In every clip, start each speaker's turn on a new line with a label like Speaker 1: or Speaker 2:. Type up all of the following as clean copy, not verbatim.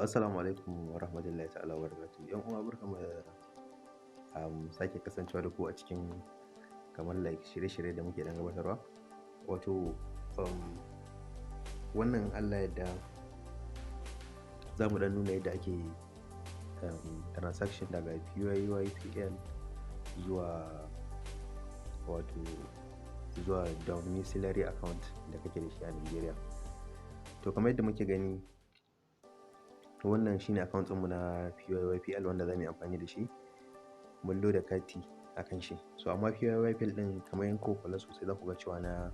Speaker 1: Assalamu alaikum wa rahmatullahi ta'ala wa barakatuhu. ‘Yan uwa, barkanmu da sake kasancewa da ku a cikin kamar like shirye-shirye da muke dan gabatarwa. Wato wannan Allah yadda za mu dan nuna yadda ake transaction daga PYPL zuwa, wato zuwa domiciliary account da kake da shi a Nigeria. To, kamar yadda muke gani, wannan shine account ɗinmu na PYPL wanda za mu yi amfani da shi. Mun loda kati a kan shi. So amma PYPL ɗin, kamar in kuka kula sosai, za ku ga cewa na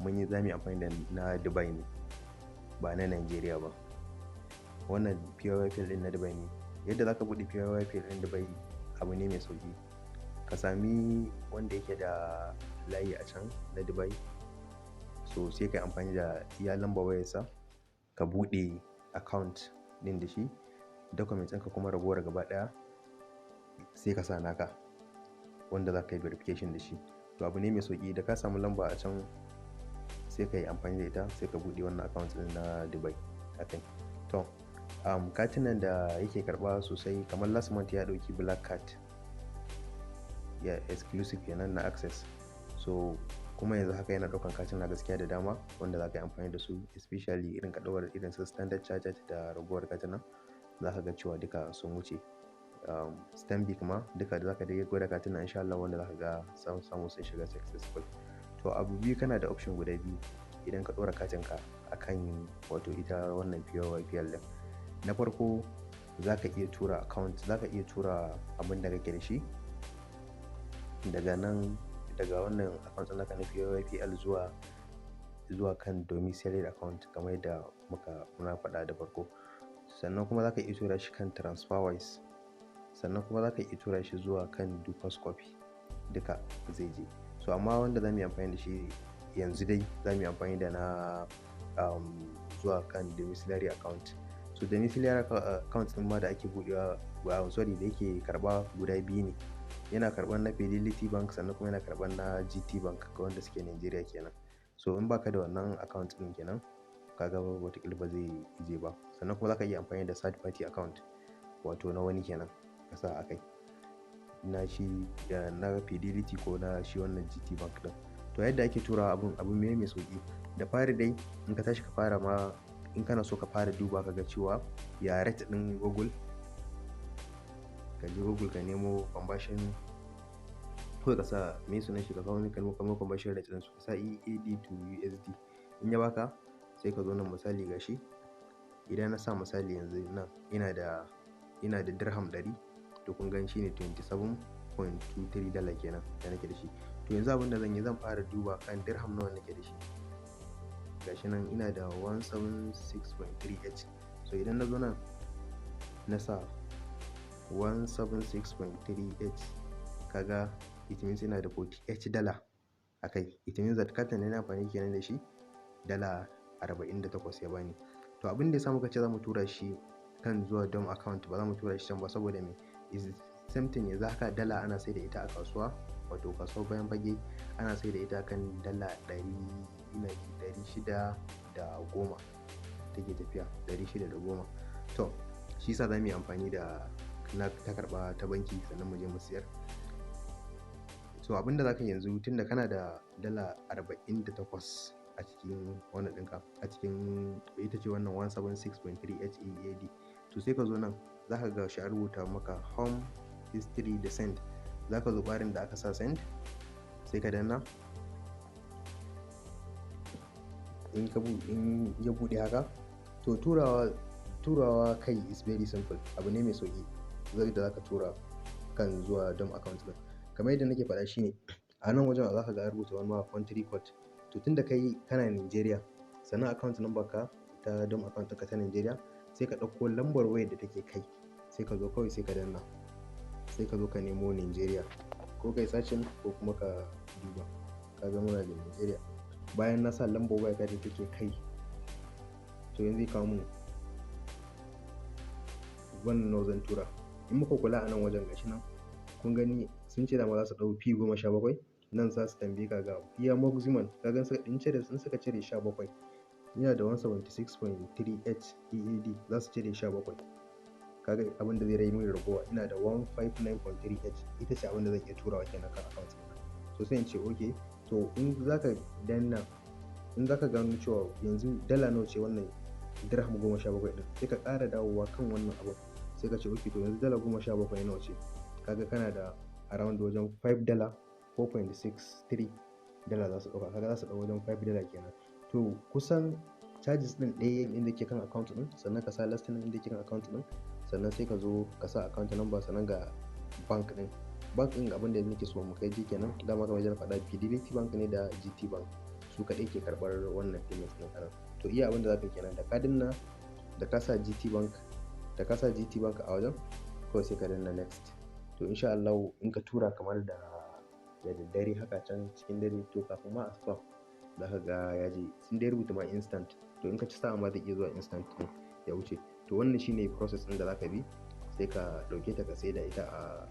Speaker 1: mun yi za mu yi amfani da na Dubai ne, ba na Nigeria ba. Wannan PYPL ɗin na Dubai ne. Yadda za ka buɗe PYPL ɗin Dubai abu ne mai sauƙi. Ka sami wanda yake da layi a can na Dubai, so sai ka yi amfani da iya lambar wayarsa ka buɗe account ɗin da shi. Documents ɗinka kuma ragowar gaba ɗaya sai ka sa naka wanda za ka yi verification da shi. To, abu ne mai sauƙi. Da ka samu lamba a can, sai ka yi amfani da ita, sai ka buɗe wannan account ɗin na Dubai a kai. To, katunan da yake karɓa sosai, kamar last month ya ɗauki black card ya exclusive kenan na Access. So kuma yanzu haka yana ɗaukan katina gaskiya da dama wanda za ka yi amfani da su, especially irin ka ɗaura irin su Standard Chartered da ragowar katina, za ka ga cewa duka sun wuce. Stanbic ma duka da za ka dai gwada katina, insha Allah wanda za ka ga samu sun shiga successful. To, abu biyu, kana da option guda biyu idan ka ɗora katinka a kan wato ita wannan PYPL ɗin. Na farko, za ka iya tura account, za ka iya tura abin da kake da shi daga nan, daga wannan account naka na PYPL zuwa kan domiciliary account, kamar yadda muna faɗa da farko. Sannan kuma za ka iya tura shi kan TransferWise. Sannan kuma za ka iya tura shi zuwa kan Dukascopy, duka zai je. So amma wanda za mu yi amfani da shi yanzu dai, za mu yi amfani da na zuwa kan domiciliary account. So domiciliary account ɗin ma da ake buɗewa, sorry, da yake karɓa guda biyu ne. Yana karɓar na Fidelity Bank, sannan kuma yana karɓar na GT Bank ga wanda suke Nigeria kenan. So in baka da wannan account ɗin kenan, kaga wataƙila ba zai je ba. Sannan kuma za ka iya amfani da third party account, wato na wani kenan, ka sa a kai na shi na Fidelity ko na shi wannan GT Bank ɗin. To, yadda ake turawa abun, abu ne mai sauƙi. Da fari dai, in ka tashi ka fara ma, in kana so ka fara duba ka ga cewa ya rate ɗin Google, ka je Google ka nemo conversion, kawai ka sa me sunan shi, ka kawo kamar conversion rate ɗin su, ka sa EAD to USD. In ya baka, sai ka zo nan, misali gashi, idan na sa misali yanzu nan ina da dirham 100, to kun gan shi ne 27.23 dala kenan da nake da shi. To, yanzu abin da zan yi, zan fara duba kan dirham nawa nake da shi. Gashi nan ina da 176.3h. So idan na zo nan na sa 176.3h, kaga it means ina da 48 dala a kai. It means that katin da na amfani kenan da shi, dala 48 ya bani. To, abin da ya sa muka ce za mu tura shi kan zuwa dom account, ba za mu tura shi can ba, saboda me? Is same thing. Yanzu haka dala ana sai da ita a kasuwa, wato kasuwar bayan fage, ana sai da ita kan dala 100, ina ji 610 take tafiya, 610. To, shi yasa za mu yi amfani da na ta karɓa ta banki, sannan mu je mu siyar. So abinda za ka yi yanzu, tunda kana da dala 48 a cikin wannan ɗinka, a cikin ita ce wannan 176.3 HEAD, to sai ka zo nan, za ka ga shi a rubuta maka home, history da send. Za ka zo ɓarin da aka sa send, sai ka danna. In ya buɗe haka, to turawa kai is very simple, abu ne mai sauƙi zai da za ka tura kan zuwa dom account ɗin. Kamar yadda nake faɗa shine, a nan wajen za ka ga an rubuta wani ma country code. To, tunda kai kana Nigeria, sannan account number ka ta dom account ɗinka ta Nigeria, sai ka ɗauko lambar wayar da take kai, sai ka zo kawai sai ka danna, sai ka zo ka nemo Nigeria, ko kai searching ko kuma ka duba. Ka ga muna da Nigeria. Bayan na sa lambar wayar da take kai, to yanzu zai kawo mun wannan, nawa zan tura. In muka kula a nan wajen, gashi nan kun gani, sun ce dama za su ɗau fee 17. Nan za su tambaye ka ga iya maximum. Ka gan in cire, in suka cire 17 Ina da 176.38 AED, za su cire 17. Kaga abin da zai rage min ragowa, ina da 159.38. Ita ce abin da zan iya turawa kenan kan account ɗina. So sai in ce okay. To in zaka danna, in zaka gano cewa yanzu dala nawa ce wannan dirham 17 ɗin, sai ka ƙara dawowa kan wannan abun, sai ka ce okay, to yanzu dala 17 nawa ce? Kaga kana da around wajen 5 dala, 4.63 dala za su ɗauka. Kaga za su ɗau wajen 5 dala kenan. To kusan charges ɗin ɗaya inda ke kan account ɗin, sannan ka sa last name inda ke kan account ɗin, sannan sai ka zo ka sa account number, sannan ga bank ɗin. Bank ɗin, abin da nake so mu kai ji kenan, dama kamar yadda na faɗa, Fidelity Bank ne da GT Bank, su kaɗai ke karɓar wannan payment ɗin anan. To iya abin da za ka yi kenan, da ka danna, da ka sa GT Bank, da ka sa GT Bank a wajen, kawai sai ka danna next. To insha Allah in ka tura kamar da daddare haka, can cikin dare, to kafin ma asuba za ka ga ya je. Sun dai rubuta ma instant, to in ka ci sa'a ma zai iya zuwa instant ɗin ya wuce. To wannan shine process ɗin da za ka bi, sai ka ɗauke ta ka saida ita a,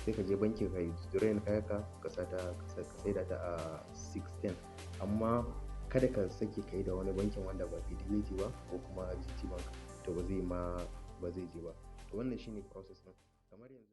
Speaker 1: sai ka je banki ka yi withdrawing kayanka, ka sa ta, ka saida ta a 610. Amma kada ka sake ka yi da wani bankin wanda ba Fidelity ba ko kuma GT Bank, to ba zai ma, ba zai je ba. To wannan shine process ɗin kamar yanzu.